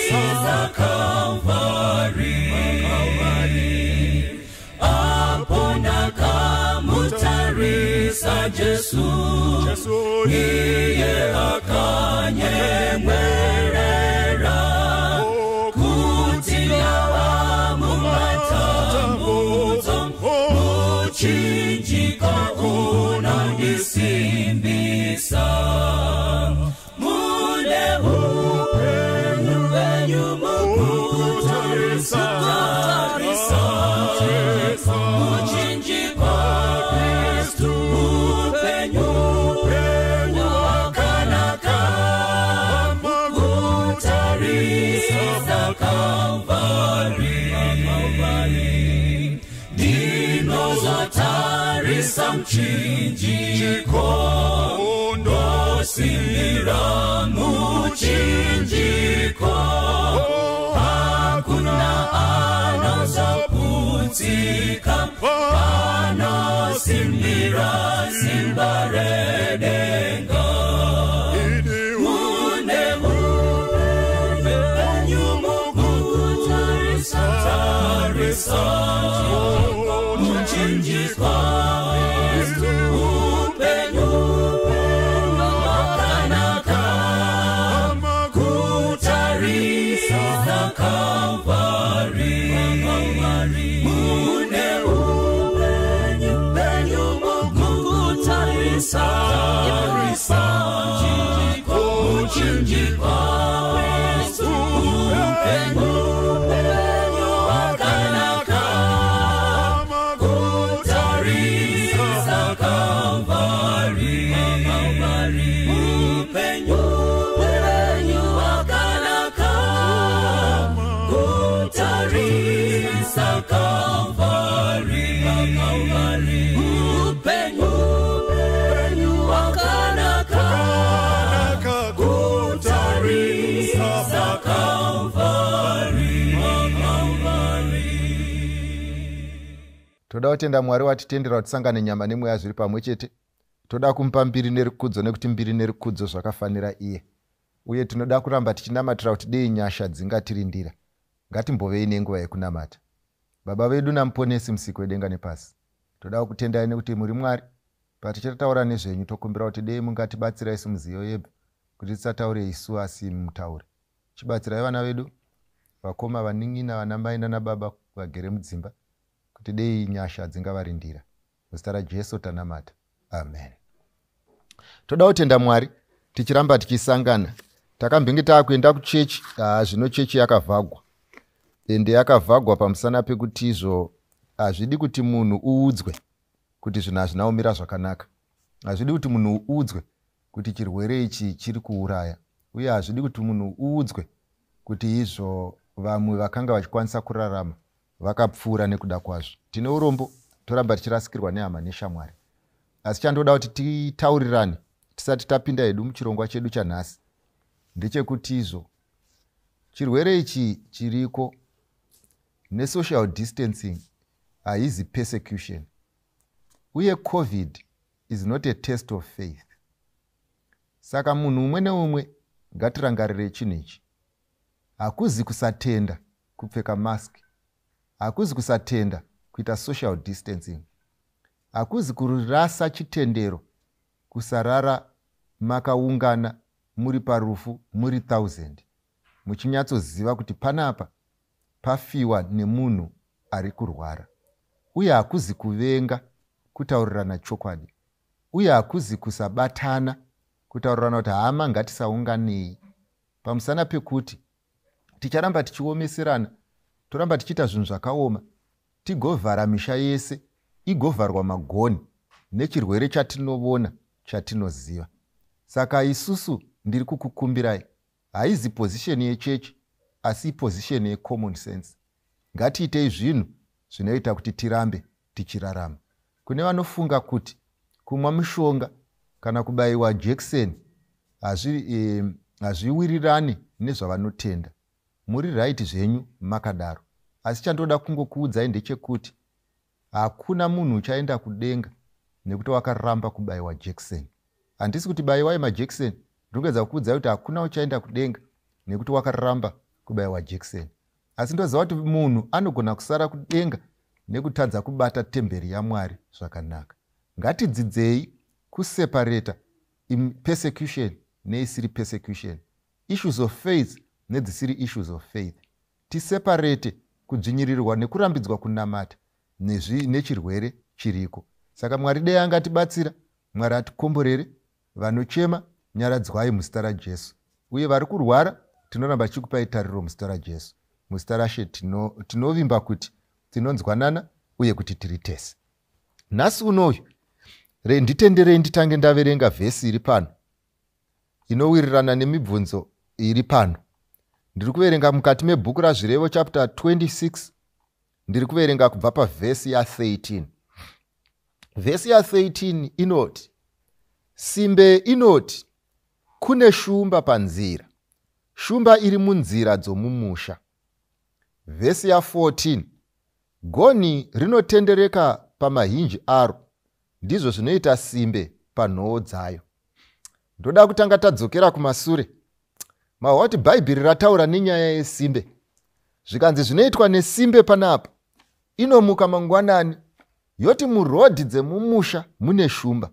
Kutarisa Calvary, apo ndakamutarisa Jesu, iye akanyemwerera kuti ndava mumatambudzo, muchinjiko unondisimbisa. Mune upenyu hwenyu mukutarisa, muchinjikwa Kristu, upenyu wakanaka, kutarisa Calvary. Ndinozotarisa muchinjiko, ndosimbira muchinjiko, hakuna anozoputsika, panosimbira simba redenga. Mune upenyu mukutarisa, muchinjikwa upenyu wakanaka, kutarisa Calvary. Mune upenyu mukutarisa, muchinjikwa upenyu wakanaka, kutarisa Calvary. Upenyu wakanaka, kutarisa Calvary. Upenyu wakanaka, kutarisa Calvary. Toda kutenda Mwari watitendera kuti tisangane nyama nemweya zviri pamwe chete. Toda kumupa mbiri nerukudzo, nekuti mbiri nerukudzo zvakafanira iye. Uye tinoda kuramba tichinamatira kuti dei nyasha dzingatirindira. Ngatimbovei nenguva yekunamata. Baba vedu namuponesi, musiki wedenga nepasi, toda kukutendai nekuti muri Mwari. Patichataura nezvenyu, tokumbira kuti dei mungatibatsira isu muziyo yebvu, kuti tisataure isu asi mutaure. Chibatsirai vana vedu, vakoma, vanin'ina, vana mai nana baba vagere mudzimba, kuti dei nyasha dzingavarindira. Muzita raJesu tanamata, amen. Toda kutenda Mwari tichiramba tichisangana. Takambenge taakuenda kuchechi, zvino chechi yakavhagwa, ende yakavhagwa pamusana pekuti izvo hazvidi kuti munhu uudzwe kuti zvinhu hazvina kumira zvakanaka, hazvidi kuti munhu uudzwe kuti chirwere ichi chiri kuuraya, uye hazvidi kuti munhu uudzwe kuti izvo vamwe vakanga vachikwanisa kurarama vakapfuura nekuda kwazvo. Tine urombo, toramba tichirasikirwa nehama neshamwari. Asi chandoda kuti titaurirane tisati tapinda hedu muchirongwa chedu chanhasi ndechekuti izvo chirwere ichi chiriko, nesocial distancing haizi persecution, uye COVID is not a test of faith. Saka munhu umwe neumwe ngatirangarire chinhu ichi: hakuzi kusatenda kupfeka mask, hakuzi kusatenda kuita social distancing, hakuzi kurasa chitendero kusarara makaungana muri parufu muri 1000, muchinyatsoziva kuti panapa pafiwa nemunhu ari kurwara. Uye hakuzi kuvenga kutaurirana chokwadi, uye hakuzi kusabatana kutaurirana kuti hama, ngatisaunganei, pamusana pekuti ticharamba tichiomeserana, toramba tichiita zvinhu zvakaoma, tigovhara misha yese, igovharwa magoni nechirwere chatinovona, chatinoziva. Saka isusu ndiri kukukumbirai, haizi position yechechi, asi iposition yecommon sense. Ngatiitei zvinhu zvinoita kuti tirambe tichirarama. Kune vanofunga kuti kumwa mishonga kana kubayiwa jekiseni hazviwirirani nezvavanotenda, muri right zvenyu makadaro. Asi chandoda kungokuudzai ndechekuti hakuna munhu uchaenda kudenga nekuti wakaramba kubayiwa jekiseni. Handisi kuti bayiwai majekiseni, ndinongedza kukuudzai kuti hakuna uchaenda kudenga nekuti wakaramba Kubayiwa jekiseni. Asi ndoziva kuti munhu anogona kusara kudenga nekutadza kubata temberi yaMwari zvakanaka. Ngatidzidzei kuseparata persecution neisiri persecution, issues of faith nedzisiri issues of faith. Tiseparate kudzvinyirirwa nekurambidzwa kunamata nechirwere chiriko. Saka Mwari dei angatibatsira, Mwari atikomborere. Vanochema, nyaradzwai muzita raJesu, uye vari kurwara, tinoramba tichikupai tariro muzita raJesu. Muzita raShe tinovimba kuti tinonzwanana uye kuti tiri tese nhasi unoyu. Nditenderei nditange ndaverenga vhesi iri pano inowirirana nemibvunzo iri pano. Ndiri kuverenga mukati mebhuku raZvirevo, chapter 26. Ndiri kuverenga kubva pavhesi ya13. Vhesi ya13 inoti, "Simbe inoti, 'Kune shumba panzira, shumba iri munzira dzomumusha.'" Vhesi ya14, "Gonhi rinotendereka pamahinji aro, ndizvo zvinoita simbe panhoo dzayo." Ndoda kutanga tadzokera kumasure. Mahwa kuti Bhaibheri rataura nenyaya yesimbe, zvikanzi zvinoitwa nesimbe panapa, inomuka mangwanani yoti murodhi dzemumusha mune shumba.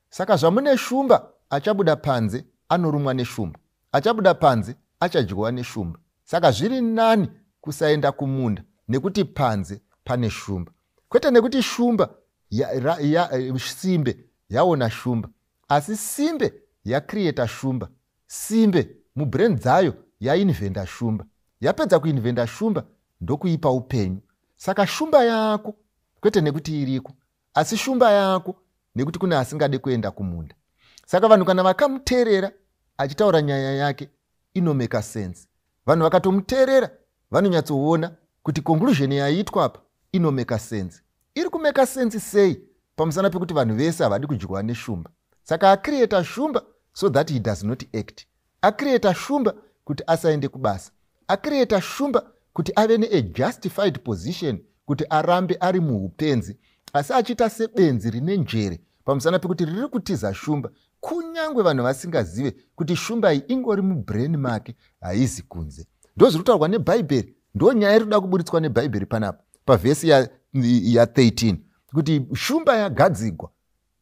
Saka zvamune shumba, achabuda panze anorumwa neshumba, achabuda panze achadyiwa neshumba. Saka zviri nani kusaenda kumunda nekuti panze pane shumba. Kwete nekuti shumba simbe yaona shumba, asi simbe yacreata shumba. Simbe mubrain dzayo yainventa shumba. Yapedza kuinventa shumba, ndokuipa upenyu. Saka shumba yako, kwete nekuti iriko, asi shumba yako nekuti kune asingade kuenda kumunda. Saka vanhu kana vakamuteerera achitaura nyaya yake, inomeka sense. Vanhu vakatomuteerera vanonyatsoona kuti conclusion yaitwa apa inomeka sense. Iri kumeka sense sei? Pamusana pekuti vanhu vese havadi kudyiwa neshumba. Saka acreata shumba so that he does not act. Acreata shumba kuti asaende kubasa. Acreata shumba kuti ave neajustified position, kuti arambe ari muupenzi, asi achiita sebenzi rine njere, pamusana pekuti riri kutiza shumba, kunyange vanhu vasingazive kuti shumba iyi ingori mubrain make, haizi kunze. Ndo zviri kutaurwa neBhaibheri, ndo nyaya iri kuda kuburitswa neBhaibheri panapa pavhesi ya13, ya kuti shumba yagadzigwa,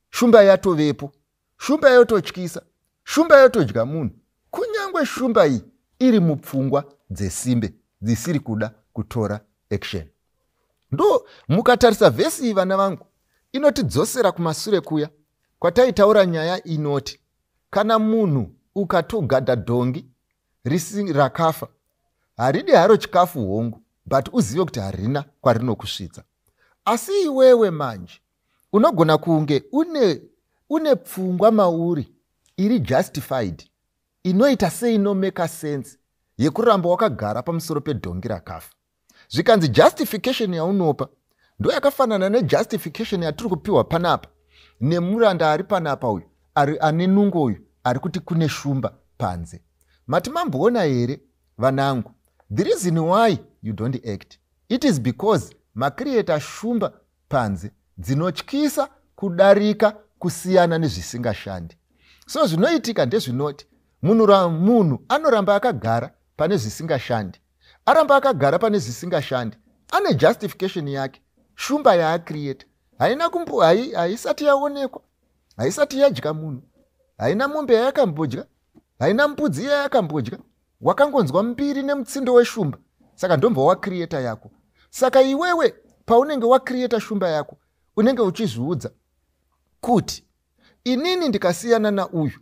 shumba yatovepo, shumba yototyisa, shumba yotodya munhu, kunyange shumba iyi iri mupfungwa dzesimbe dzisiri kuda kutora action. Ndo mukatarisa vhesi iyi, vana vangu, inotidzosera kumasure kuya kwataitaura nyaya inoti kana munhu ukatogadha dhongi risi rakafa, haridi haro chikafu, hongu, but uzive kuti harina kwarinokusvitsa. Asi iwewe manje unogona kunge une pfungwa mauri iri justified, inoita seinomeka sense, yekuramba wakagara pamusoro pedhongi rakafa. Zvikanzi justification yaunopa ndo yakafanana nejustification yatiri kupiwa panapa nemuranda ari panapa uyu, ari ane nungo uyu, ari kuti kune shumba panze. Mati mamboona here, vanangu? The reason why you don't act, it is because macreata shumba panze dzinotyisa kudarika kusiyana nezvisingashandi. So zvinoitika ndezvinoti munhu anoramba akagara pane zvisingashandi. Aramba akagara pane zvisingashandi, ane justification yake. Shumba yaacreata haina kumbo, haisati yaonekwa, haisati yadya munhu, haina mombe yayakambodya, haina mbudzi yayakambodya. Wakangonzwa mbiri nemutsindo weshumba, saka ndombva wacreata yako. Saka iwewe paunenge wacreata shumba yako, unenge uchizviudza kuti inini ndikasiyana nauyu,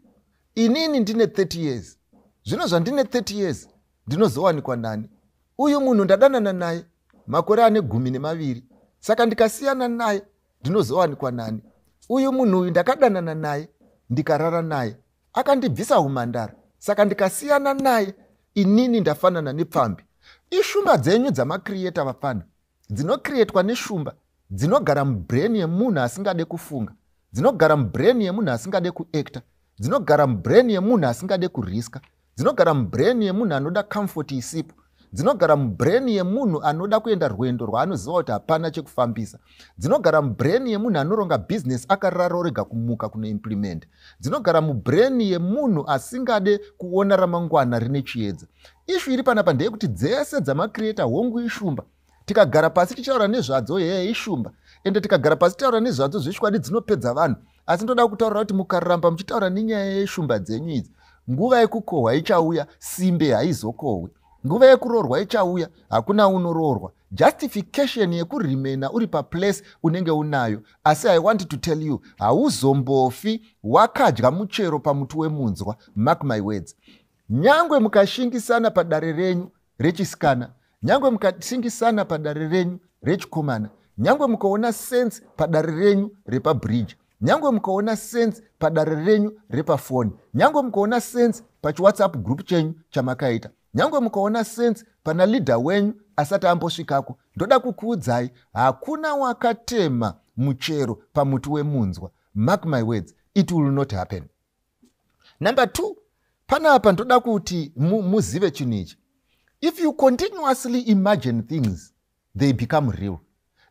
inini ndine 30 years, zvino zvandine 30 years ndinozowanikwa nani? Uyu munhu ndadanana naye makore ane 12, saka ndikasiyana naye ndinozowanikwa nani? Uyu munhu uyu ndakadanana naye, ndikarara naye, akandibvisa umhandara, saka ndikasiyana naye inini ndafanana nepfambi. Ishumba dzenyu dzamacreata, vapfana, dzinocreatwa neshumba dzinogara mubrain yemunhu asingade kufunga, dzinogara mubrain yemunhu asingade kuacta, dzinogara mubrain yemunhu asingade kuriska, dzinogara mubrain yemunhu anoda comfort isipo. Dzinogara mubrain yemunhu anoda kuenda rwendo rwaanoziva kuti hapana chekufambisa. Dzinogara mubrain yemunhu anoronga bhizinesi akarara orega kumuka kunoimplementa. Dzinogara mubrain yemunhu asingade kuona ramangwana rine chiedza. Issue iri panapa ndeyekuti dzese dzamakreata, hongu, ishumba. Tikagara pasi tichitaura nezvadzo, yeye, ishumba. Ende tikagara pasi tichitaura nezvadzo, zvechokwadi dzinopedza vanhu. Asi ndoda kutaurira kuti mukaramba muchitaura nenyaya yeshumba dzenyu idzi, nguva yekukohwa ichauya, simbe haizokohwi. Nguva yekuroorwa ichauya, hakuna unoroorwa. Justification yekuremaina uri paplace unenge unayo, asi I want to tell you, hauzombofi wakadya muchero pamuti wemunzwa. Mark my words, nyangwe mukashingisana padare renyu rechisikana, nyangwe mukashingisana padare renyu rechikomana, nyangwe mukaona sense padare renyu repabridge, nyangwe mukaona sense padare renyu repafoni, nyangwe mukaona sense pachiWhatsApp group chenyu chamakaita, nyangwe mukaona sense pana leader wenyu asati ambosvikako, ndoda kukuudzai, hakuna wakatema muchero pamuti wemunzwa. Mark my words, it will not happen. Number two, panapa ndoda kuti muzive chinhu ichi: if you continuously imagine things, they become real.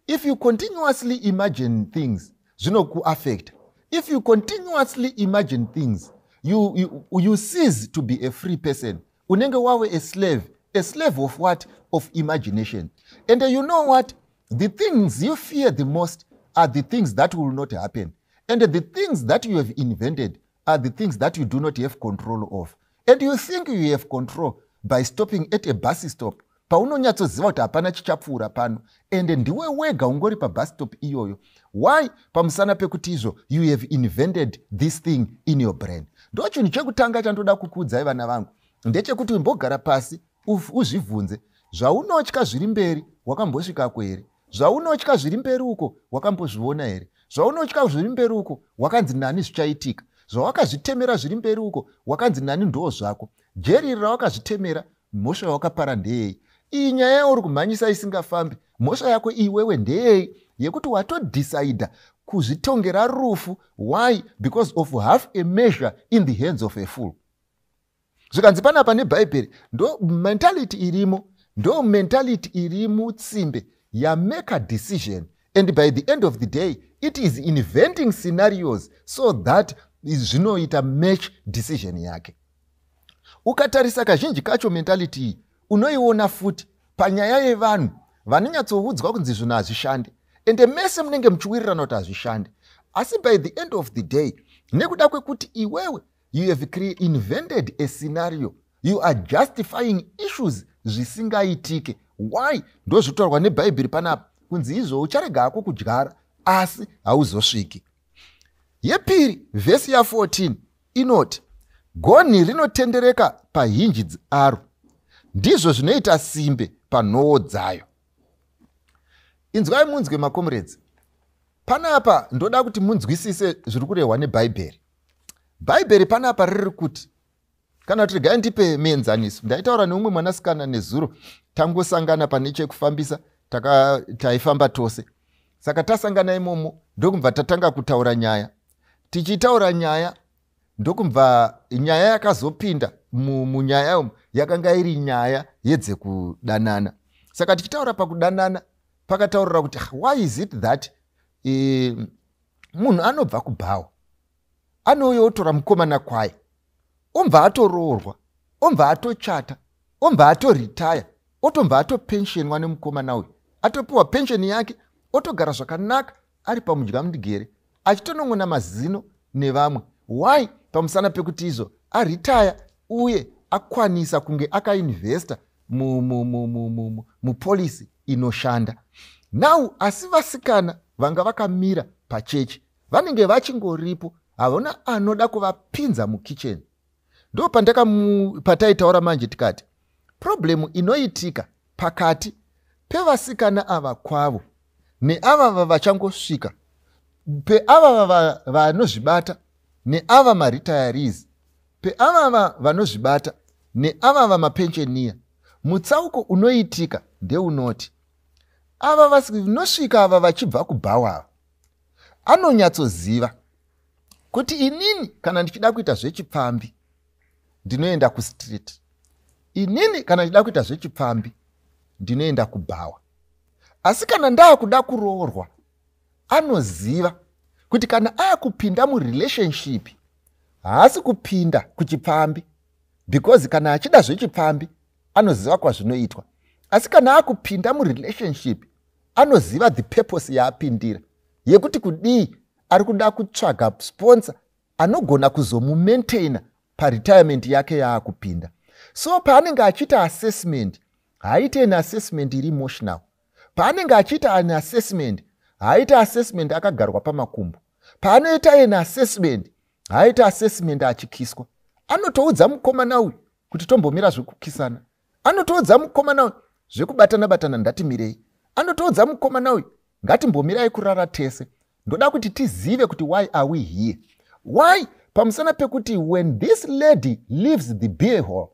If you continuously imagine things, zvinokuaffecta. If you continuously imagine things, you cease to be a free person. Unenge wave a slave. A slave of what? Of imagination. And you know what? The things you fear the most are the things that will not happen, and the things that you have invented are the things that you do not have control of. And you think you have control by stopping at a bus stop paunonyatsoziva kuti hapana chichapfuura pano, ende ndiwe wega ungori pabus stop iyoyo. Why? Pamusana pekuti izvo you have invented this thing in your brain. Ndo chinhu chekutanga chandoda kukuudzai, vana vangu, ndechekuti umbogara pasi uzvibvunze: zvaunotya zviri mberi, wakambosvikako here? Zvaunotya zviri mberi uko, wakambozviona here? Zvaunotya zviri mberi uko, wakanzi nani zvichaitika? Zvawakazvitemera zviri mberi uko, wakanzi nani ndo zvako? Jeri iri rawakazvitemera, mhosva yawakapara ndeyei? Iyi nyaya yauri kumhanyisa isingafambi, mhosva yako iwewe ndeyei, yekuti watodhisaidha kuzvitongera rufu? Why? Because of half a measure in the hands of a fool. Zvikanzi panapa nebhaibheri, ndo mentality irimo, ndo mentality iri mutsimbe yamake a decision, and by the end of the day it is inventing scenarios so that zvinoita match decision yake. Ukatarisa kazhinji kacho, mentality iyi unoiona futi panyaya yevanhu vanonyatsoudzwa kunzi zvinhu hazvishande, ende mese munenge muchiwirirana kuti hazvishande. Asi by the end of the day, nekuda kwekuti iwewe you have invented a scenario, you are justifying issues zvisingaitike. Why? Ndozvitaurwa nebhaibheri panapa kunzi izvo ucharega hako kudyara, asi hauzosviki. Yepiri, vhesi ya14 inoti, "Gonhi rinotendereka pahinji aro, ndizvo zvinoita simbe panhoo dzayo." Inzwai munzwe, macomrades. Panapa ndoda kuti munzwisise zviri kurehwa nebhaibheri. Bhaibheri panapa riri kuti, kana kuti regai ndipe muenzaniso. Ndaitaura neumwe mwanasikana nezuro, tangosangana pane chekufambisa, taifamba tose. Saka tasangana imomo, ndokubva tatanga kutaura nyaya. Tichitaura nyaya, ndokubva nyaya yakazopinda munyaya umu yakanga iri nyaya yedzekudanana. Saka tichitaura pakudanana, pakataurira kuti, "Ah, why is it that munhu anobva kubhawa, anouya otora mukomana kwaye, obva atoroorwa, obva atochata, obva atoritaya, otobva atopensionwa nemukomana uyu, atopiwa pensheni yake, otogara zvakanaka ari pamudya mudigere, achitonong'ona mazino nevamwe? Why? Pamusana pekuti izvo aritaya uye akwanisa kunge akainvesta mupolicy inoshanda now. Asi vasikana vanga vakamira pachechi vanenge vachingoripo, havana anoda kuvapinza mukicheni. Ndo pataitaura manje, tikati problem inoitika pakati pevasikana ava kwavo neavava vachangosvika, peavava vanozvibata neava maretirees, peavava vanozvibata neavava mapensioner, mutsauko unoitika ndeunoti ava vanosvika, ava vachibva kubhawa ava, anonyatsoziva kuti inini kana ndichida kuita zvechipfambi ndinoenda kustreet. Inini kana ndichida kuita zvechipfambi, ndinoenda kubhawa, asi kana ndaakuda kuroorwa, anoziva kuti kana aakupinda murelationship, haasi kupinda kuchipfambi, because kana achida zvechipfambi anoziva kwazvinoitwa. Asi kana akupinda murelationship, anoziva the purpose yaapindira, yekuti kudii, ari kuda kutsvaga sponsor anogona kuzomumaintaina paretirement yake yaakupinda. So paanenge achiita assessment, haaite an assessment iri emotional. Paanenge achiita an assessment, haaite assessment akagarwa pamakumbo. Paanoita an assessment, haaite assessment achikiswa. Anotoudza mukomana uyu kuti tombomira zvekukisana. Anotoudza mukomana uyu zvekubatana batana, ndatimirei. Anotoudza mukomana uyu, ngatimbomirai kurara tese, ndoda kuti tizive kuti why are we here? Why? Pamusana pekuti when this lady leaves the beer hall,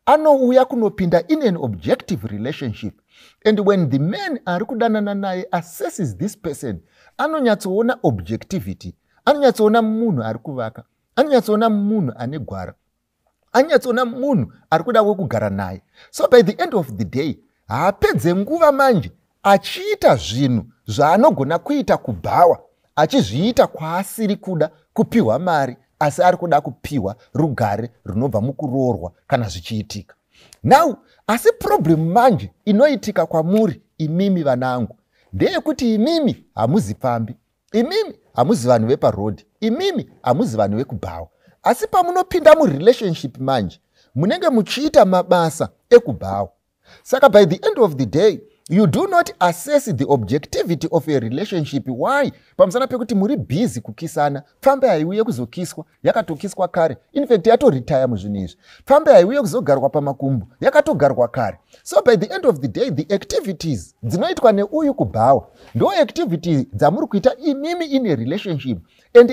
anouya kunopinda in an objective relationship, and when the man ari kudanana naye assesses this person, anonyatsoona objectivity, anonyatsoona munhu ari kuvaka, anonyatsoona munhu ane gwara, anonyatsoona munhu ari kuda wekugara naye. So by the end of the day, haapedze nguva manje achiita zvinhu zvaanogona kuita kubhawa, achizviita kwaasiri kuda kupiwa mari, asi ari kuda kupiwa rugare runobva mukuroorwa kana zvichiitika. Now, asi problem manje inoitika kwamuri imimi vanangu ndeyekuti imimi hamuzi pfambi, imimi hamuzi vanhu veparodhi, imimi hamuzi vanhu vekubhawa. Asi pamunopinda murelationship manje, munenge muchiita mabasa ekubhawa. Saka by the end of the day, you do not assess the objectivity of a relationship. Why? Pamusana pekuti muri busy kukisana. Pfambi haiuye kuzokiswa, yakatokiswa kare. Infact, yatoritaya muzvinhu izvi. Pfambi haiuye kuzogarwa pamakumbo, yakatogarwa kare. So by the end of the day, the activities dzinoitwa neuyu kubhawa ndo activities dzamuri kuita imimi in a relationship, and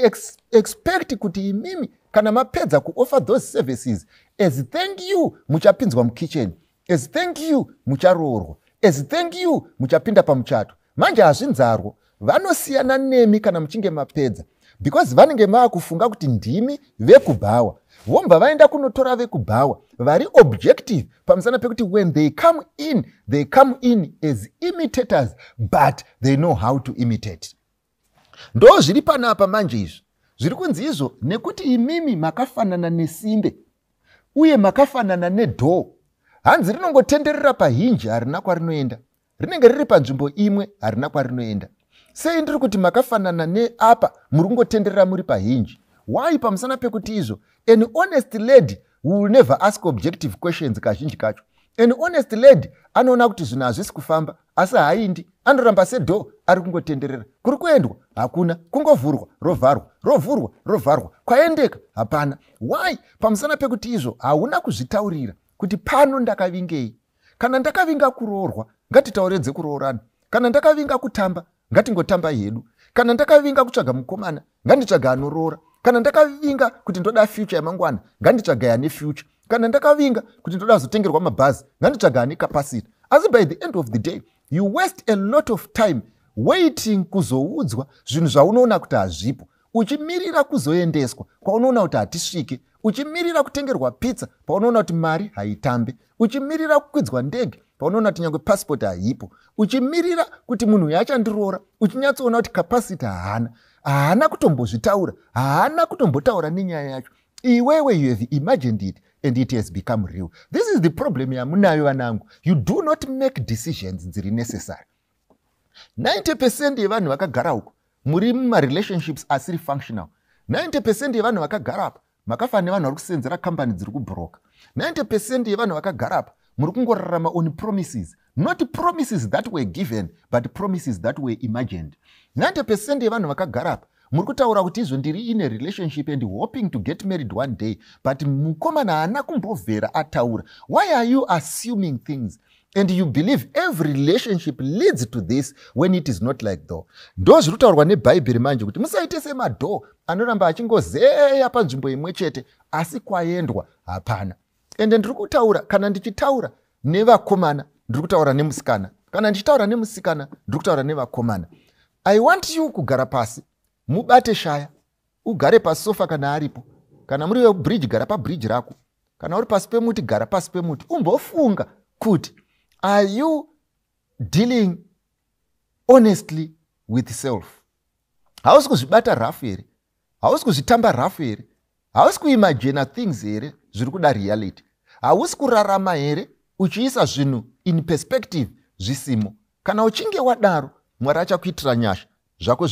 expect kuti imimi kana mapedza kuoffer those services, as thank you muchapinzwa mukitchen, as thank you mucharoorwa, as thank you muchapinda pamuchato. Manje hazvinzarwo. Vanosiyana nemi kana muchinge mapedza, because vanenge maakufunga kuti ndimi vekubhawa. Vobva vaenda kunotora vekubhawa vari objective, pamusana pekuti when they come in, they come in as imitators, but they know how to imitate. Ndo zviri panapa manje. Izvi zviri kunzi izvo nekuti imimi makafanana nesimbe uye makafanana nedoor. Hanzi rinongotenderera pahinji, harina kwarinoenda. Rinenge riri panzvimbo imwe, harina kwarinoenda. Sei ndiri kuti makafanana neapa muri kungotenderera muri pahinji? Why? Pamusana pekuti izvo an honest lady will never ask objective questions. Kazhinji kacho an honest lady anoona kuti zvinhu hazvisi kufamba, asi haindi, anoramba sedoor ari kungotenderera. Kuri kuendwa hakuna, kungovhurwa rovharwa, rovhurwa rovharwa, kwaendeka hapana. Why? Pamusana pekuti izvo hauna kuzvitaurira kuti pano ndakavingei. Kana ndakavinga kuroorwa, ngatitaure dzekuroorana. Kana ndakavinga kutamba, ngatingotamba hedu. Kana ndakavinga kutsvaga mukomana, nganditsvaga anoroora. Kana ndakavinga kuti ndoda future yamangwana, nganditsvaga yane future. Kana ndakavinga kuti ndoda kuzotengerwa mabhazi, nganditsvaga ane capacity. Asi by the end of the day, you waste a lot of time waiting kuzoudzwa zvinhu zvaunoona kuti hazvipo, uchimirira kuzoendeswa kwaunoona kuti hatisvike, uchimirira kutengerwa pizza paunoona kuti mari haitambe, uchimirira kukwidzwa ndege paunoona kuti nyange pasipoti haipo, uchimirira kuti munhu uyu achandiroora, uchinyatsoona kuti capacity haana, haana kutombozvitaura, haana kutombotaura nenyaya yacho. Iwewe, you have imagined it and it has become real. This is the problem yamunayo vanangu. You do not make decisions dziri necessary. 90% yevanhu vakagara uko muri mumarelationships asiri functional. 90% yevanhu vakagara apa makafanana nevanhu vari kusenzera kambani dziri kubroka. 90% yevanhu vakagara apa muri kungorarama on promises, not promises that were given, but promises that were imagined. 90% yevanhu vakagara apa muri kutaura kuti izvo ndiri in a relationship and hoping to get married one day, but mukomana haana kumbovhera ataura. Why are you assuming things and you believe every relationship leads to this when it is not like though? Ndo zviri kutaurwa nebhaibheri manje kuti musaite semadoor anoramba achingozeya panzvimbo imwe chete, asi kwaendwa hapana. Ende ndiri kutaura, kana ndichitaura nevakomana, ndiri kutaura nemusikana. Kana ndichitaura nemusikana, ndiri kutaura nevakomana. I want you kugara pasi, mubate shaya, ugare pasofa kana aripo. Kana muri vebridge, gara pabridge rako. Kana uri pasi pemuti, gara pasi pemuti, umbofunga kuti are you dealing honestly with self? Hausi kuzvibata rafu here? Hausi kuzvitamba rafu here? Hausi kuimagina things here zviri kuda reality? Hausi kurarama here uchiisa zvinhu in perspective zvisimo? Kana uchinge wadaro, Mwari achakuitira nyasha, zvako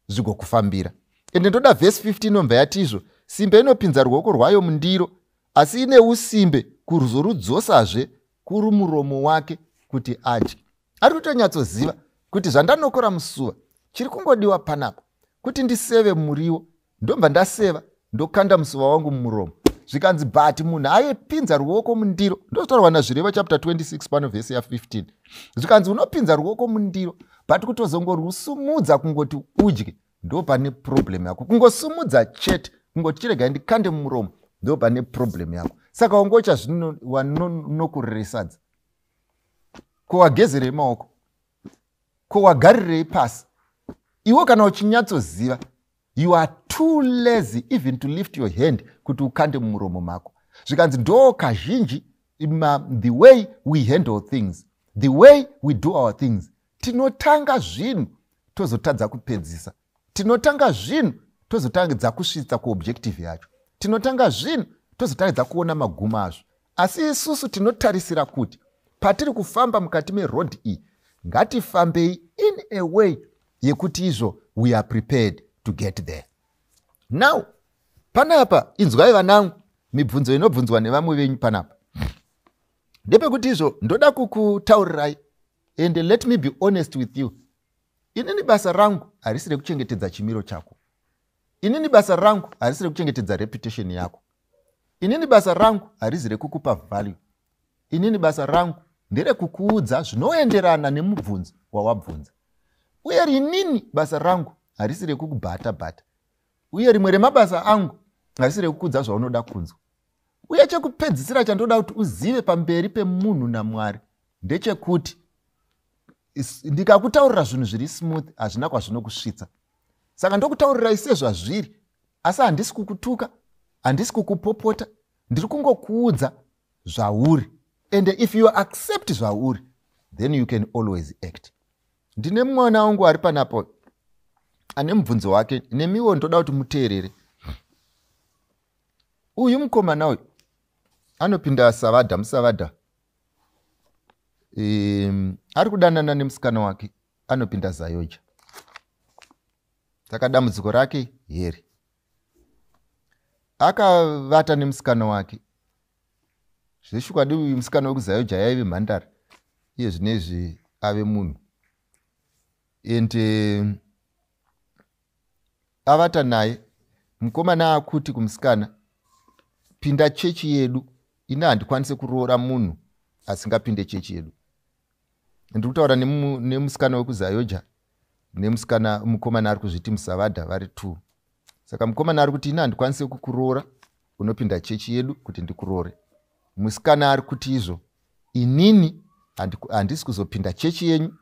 zvigokufambira. Ende ndoda vhesi 15 inobva yati izvo: "Simbe inopinza ruoko rwayo mundiro, asi ine usimbe kuzorudzosazve kuri muromo wake kuti adye." Ari kutonyatsoziva kuti zvandanokora musuva, chiri kungodiwa panapa kuti ndiseve muriwo, ndobva ndaseva, ndokanda musuva wangu mumuromo. Zvikanzi, but munhu aipinza ruoko mundiro, ndotaurwa naZvirevo chapter 26 pano, vhesi ya15. Zvikanzi unopinza ruoko mundiro, but kutozongorusumudza kungoti udye, ndo pane problem yako. Kungosumudza chete, kungoti chiregai ndikande mumuromo, ndo pane problem yako. Saka wangocha zvino wanonokurere sadza, ko wagezerei maoko? Ko wagarirei pasi iwe? Kana uchinyatsoziva, you are too lazy even to lift your hand kuti ukande mumuromo mako. Zvikanzi ndo kazhinji the way we handle things, the way we do our things. Tinotanga zvinhu, tozotadza kupedzisa. Tinotanga zvinhu, tozotadza kusvitsa kuobjective yacho. Tinotanga zvinhu, tozotadza kuona magumo azvo. Asi isusu tinotarisira kuti patiri kufamba mukati meroad iyi, ngatifambei in a way yekuti izvo we are prepared to get there. Now panapa, inzwai vanangu, mibvunzo inobvunzwa nevamwe venyu panapa ndepekuti izvo ndoda kukutaurirai, and let me be honest with you. Inini basa rangu harisi rekuchengetedza chimiro chako. Inini basa rangu harisi rekuchengetedza reputation yako. Inini basa rangu harisi rekukupa value. Inini basa rangu nderekukuudza zvinoenderana nemubvunzo wawabvunza. Uye rinini basa rangu harisi rekukubhata bhata. Uye rimwe remabasa angu harisi rekukuudza zvaunoda kunzwa. Uye chekupedzisira chandoda kuti uzive pamberi pemunhu naMwari ndechekuti ndikakutaurira zvinhu zviri smooth, hazvina kwazvinokusvitsa. Saka ndokutaurirai sezvazviri, asi handisi kukutuka, handisi kukupopota, ndiri kungokuudza zvauri. And if you accept zvauri, then you can always act. Ndine mwana wangu ari panapo ane mubvunzo wake, nemiwo ndoda kuti muteerere. Uyu mukomana uyu anopinda Savadha, muSavadha. Ari kudanana nemusikana wake anopinda Zayoja. Saka dambudziko rake here, akavata nemusikana wake zveshukwadi. Uyu musikana wekuZayoja yaive mhandara, iye zvinezvi ave munhu. And avata naye, mukomana akuti kumusikana, "Pinda chechi yedu, ini handikwanisi kuroora munhu asingapinde chechi yedu." Ndiri kutaura nemusikana wekuZayoja nemusikana, mukomana ari kuzviti muSavadha, vari two. Saka mukomana ari kuti, "Ini handikwanisi kukuroora, unopinda chechi yedu kuti ndikuroore." Musikana ari kuti izvo, "Inini handisi kuzopinda chechi yenyu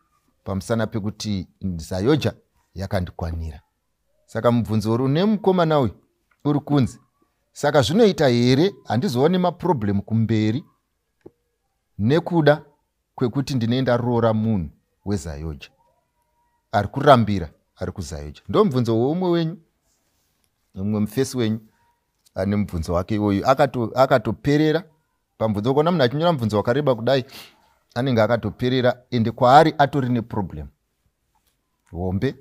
pamusana pekuti Zayoja yakandikwanira." Saka mubvunzo uri nemukomana uyu uri kunzi, saka zvinoita here handizooni maproblem kumberi nekuda kwekuti ndinenge ndaroora munhu weZayoja ari kurambira ari kuZayoja? Ndo mubvunzo weumwe wenyu, mumwe mufesi wenyu ane mubvunzo wake iwoyu. Akatoperera pamubvunzo. Ukaona munhu achinyora mubvunzo wakareba kudai, anenge akatoperera, ende kwaari atori neproblem hombe.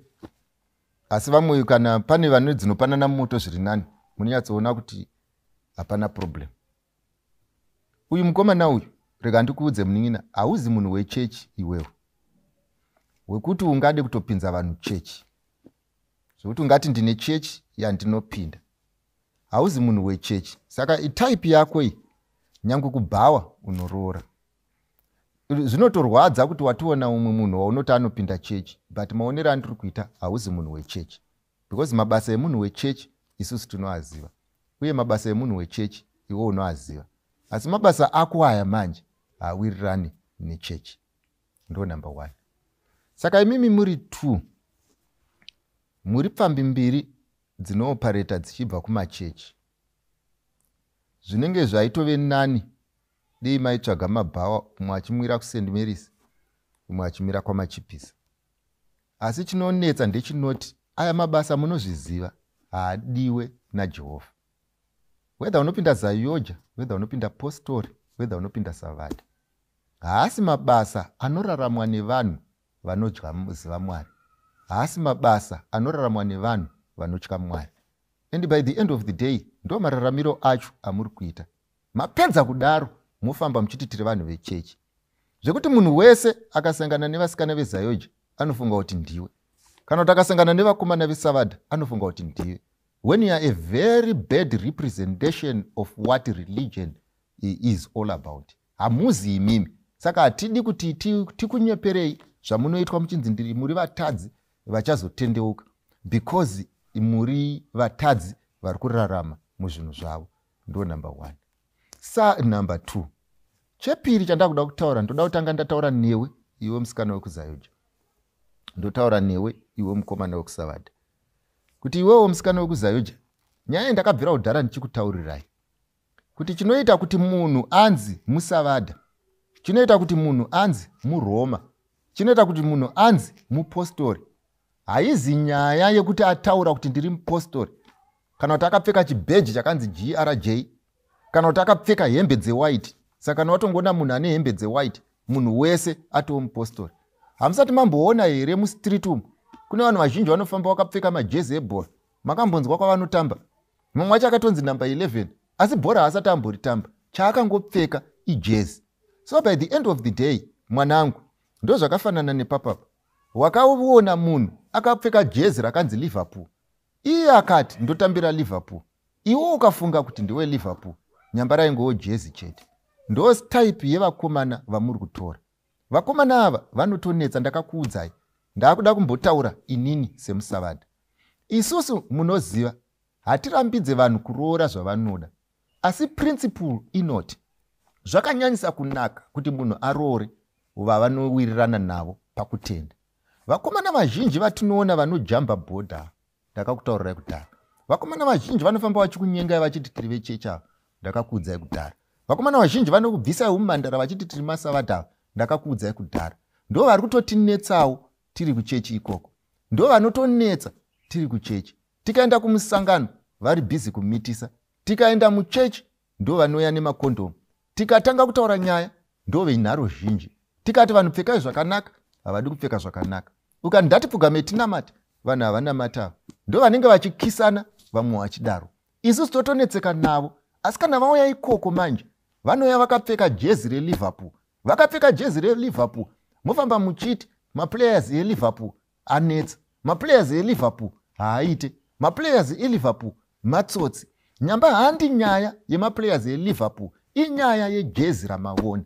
Asi vamwe, kana pane vane dzinopanana moto zviri nani, munonyatsoona kuti hapana problem. Uyu mukomana uyu, rega ndikuudze munin'ina, hauzi munhu wechechi iwewe wekuti ungade kutopinza vanhu chechi, zvokuti ungati ndine chechi yandinopinda. Hauzi munhu wechechi. Saka itype yako iyi, nyange kubhawa unoroora. Zvinotorwadza kuti wationa umwe munhu waunoti anopinda chechi, but maonero andiri kuita, hauzi munhu wechechi, because mabasa emunhu wechechi isusu tinoaziva, uye mabasa emunhu wechechi iwe unoaziva. Asi mabasa ako aya manje haawirirani nechechi. Ndo number one. Saka imimi muri two, muri pfambi mbiri dzinoopareta dzichibva kumachechi. Zvinenge zvaitove nani dei maitsvaga mabhawa, umwe achimwira kuSt Mary's, umwe achimira kwaMachipisa. Asi chinonetsa ndechinoti aya mabasa munozviziva haadiwe naJehovha. Whether unopinda ZAOGA, whether unopinda postori, whether unopinda Savada, haasi mabasa anoraramwa nevanhu vanoziva Mwari, haasi mabasa anoraramwa nevanhu vanotya Mwari. And by the end of the day, ndo mararamiro acho amuri kuita. Mapedza kudaro, mofamba muchiti tiri vanhu vechechi, zvekuti munhu wese akasangana nevasikana veZAOGA anofunga kuti ndiwe, kana kuti akasangana nevakomana veSavadha anofunga kuti ndiwe, when you are a very bad representation of what religion is all about. Hamuzi imimi. Saka hatidi kuti tikunyeperei zvamunoitwa muchinzi ndiri muri vatadzi vachazotendeuka, because muri vatadzi vari kurarama muzvinhu zvavo. Ndo number one. Sa number two, chepiri chandakuda kutaura, ndoda kutanga ndataura newe iwe musikana wekuZAOGA, ndotaura newe iwe mukomana wekuSavadha, kuti iwewo musikana wekuZAOGA, nyaya yandakabvira kudhara ndichikutaurirai kuti chinoita kuti munhu anzi muSavadha, chinoita kuti munhu anzi muRoma, chinoita kuti munhu anzi mupostori, haizi nyaya yekuti ataura kuti ndiri mupostori, kana kuti akapfeka chibheji chakanzi GRJ, kana kuti akapfeka hembe dzewhite. Saka kana watongoona munhu ane hembe dzewhite, munhu wese atoo mupostori. Hamusati mamboona here mustreet umu kune vanhu vazhinji vanofamba vakapfeka majezi ebhora? Makambonzwa kwavanotamba? Mumwe wacho akatonzi namba 11, asi bhora haasati amboritamba, chaakangopfeka ijezi. So by the end of the day, mwanangu, ndo zvakafanana nepapapa. Wakaona munhu akapfeka jezi rakanzi Liverpool, iye akati ndotambira Liverpool, iwe ukafunga kuti ndiwe Liverpool, nyamba raingowo jezi chete. Ndo type yevakomana vamuri kutora. Vakomana ava vanotonetsa. Ndakakuudzai, ndaakuda kumbotaura inini semuSavadha. Isusu munoziva hatirambidze vanhu kuroora zvavanoda, asi principle inoti zvakanyanyisa kunaka kuti munhu aroore vavanowirirana navo pakutenda. Vakomana vazhinji vatinoona vanojamba bhodha, ndakakutaurirai kudhara. Vakomana vazhinji vanofamba vachikunyengai vachiti tiri vechechi ava, ndakakuudzai kudhara. Vakomana vazhinji vanokubvisai umumandara vachiti tiri maSavadha ava, ndakakuudzai kudhara. Ndo vari kutotinetsawo tiri kuchechi ikoko, ndo vanotonetsa tiri kuchechi. Tikaenda kumusangano vari busy kumitisa, tikaenda muchechi ndo vanouya nemakondomu, tikatanga kutaura nyaya ndo venharo zhinji. Tikati vanhu pfekai zvakanaka, havadi kupfeka zvakanaka. Ukati ndatipfugame tinamate, vanhu havanamati. Ava ndo vanenge vachikisana, vamwe vachidaro. Isusu totonetseka navo. Asi kana vauya ikoko manje, vanouya vakapfeka jezi reLiverpool, vakapfeka jezi reLiverpool, mofamba muchiti maplayers eLiverpool anetsa, maplayers eLiverpool haaite, maplayers eLiverpool matsotsi. Nyamba handi nyaya yemaplayers eLiverpool, inyaya yejezi ramaona.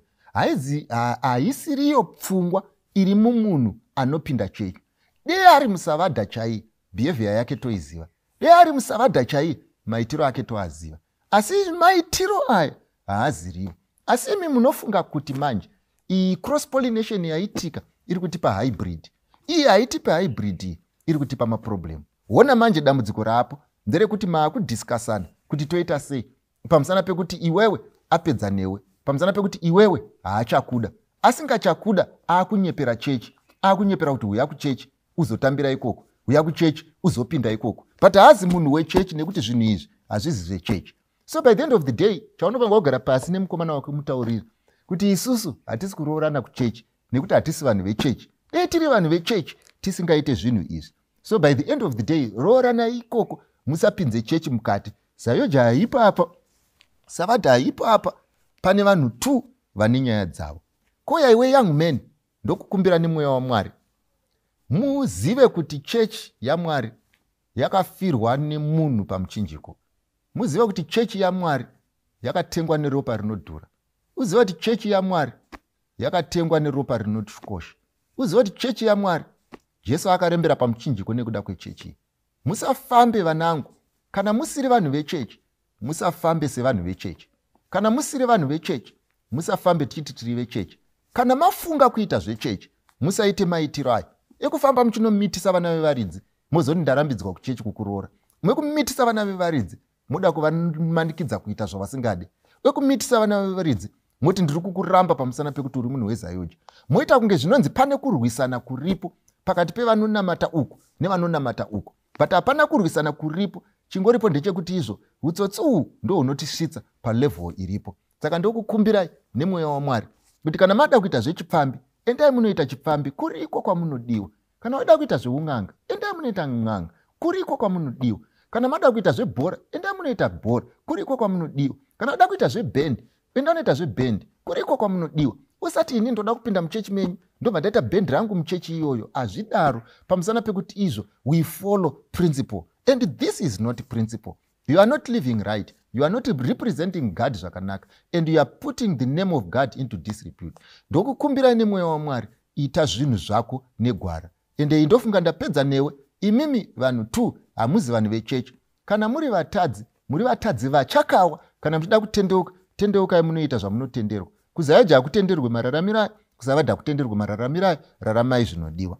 Haisiriyo pfungwa iri mumunhu anopinda chechi. Dei ari muSavadha chaiye, behavior yake toiziva. Dei ari muSavadha chaiye, maitiro ake toaziva. Asi maitiro aya haaziriwo. Asi imi munofunga kuti manje iyi cross pollination yaitika iri kutipa hybrid. Iyi haitipe hybrid, iyi iri kutipa maproblem. Hona manje, dambudziko rapo nderekuti maakudiscussana kuti toita sei, pamusana pekuti iwewe apedza newe, pamusana pekuti iwewe haachakuda. Asingachakuda, aakunyepera chechi, aakunyepera kuti huya kuchechi uzotambira ikoko, huya kuchechi uzopinda ikoko, but haazi munhu wechechi, nekuti zvinhu izvi hazvizi zvechechi. So by the end of the day, chaunofanira kugara pasi nemukomana wako, mutaurira kuti isusu hatisi kuroorana kuchechi nekuti hatisi vanhu vechechi. Dei tiri vanhu vechechi, tisingaite zvinhu izvi. So by the end of the day, rooranai ikoko, musapinze chechi mukati. ZAOGA haipo apa, Savadha haipo apa. Pane vanhu t vane nyaya dzavo. Koya iwe young man, ndokukumbira nemweya waMwari, muzive kuti chechi yaMwari yakafirwa nemunhu pamuchinjiko. Muzive kuti chechi yaMwari yakatengwa neropa rinodhura. Uzive kuti chechi yaMwari yakatengwa neropa rinokosha. Uzive kuti chechi yaMwari, Jesu akarembera pamuchinjiko nekuda kwechechi. Musafambe, vanangu, kana musiri vanhu vechechi, musafambe sevanhu vechechi. Kana musiri vanhu vechechi, musafambe tichiti tiri vechechi. Kana mafunga kuita zvechechi, musaite maitiro aya ekufamba muchinomitisa vana vevaridzi, mozoti ndarambidzwa kuchechi kukuroora. Mwekumitisa vana vevaridzi. Moda kuvamanikidza kuita zvavasingadi. Wekumitisa vana vevaridzi moti ndiri kukuramba pamusana pekuti uri munhu weZAOGA. Moita kunge zvinonzi pane kurwisana kuripo pakati pevanonamata uku nevanonamata uku, but hapana kurwisana kuripo. Chingoripo ndechekuti izvo utsotsi uhu ndo hunotisvitsa palevel iripo. Saka ndokukumbirai nemweya waMwari kuti kana mada kuita zvechipfambi, endai munoita chipfambi kuriko kwamunodiwa. Kana wada kuita zveun'anga, endai munoita n'anga kuriko kwamunodiwa. Kana mada kuita zvebhora, endai munoita bhora kuriko kwamunodiwa. Kana wada kuita zvebhendi, enda unoita zvebhendi kuriko kwamunodiwa. Usati ini ndoda kupinda muchechi menyu, ndobva ndaita bhendi rangu muchechi iyoyo. Hazvidaro, pamusana pekuti izvo we follow principle and this is not principle. You are not living right, you are not representing God zvakanaka, and you are putting the name of God into disrepute. Ndokukumbirai nemweya waMwari, ita zvinhu zvako negwara. Ende ndofunga ndapedza newe. Imimi vanhu t hamuzi vanhu vechechi. Kana muri vatadzi, muri vatadzi vachakawa. Kana muchida kutendeuka, tendeukai munoita zvamunotenderwa. KuZAOGA hakutenderwe mararamiro, kuSavadha hakutenderwe mararamiro. Raramai zvinodiwa.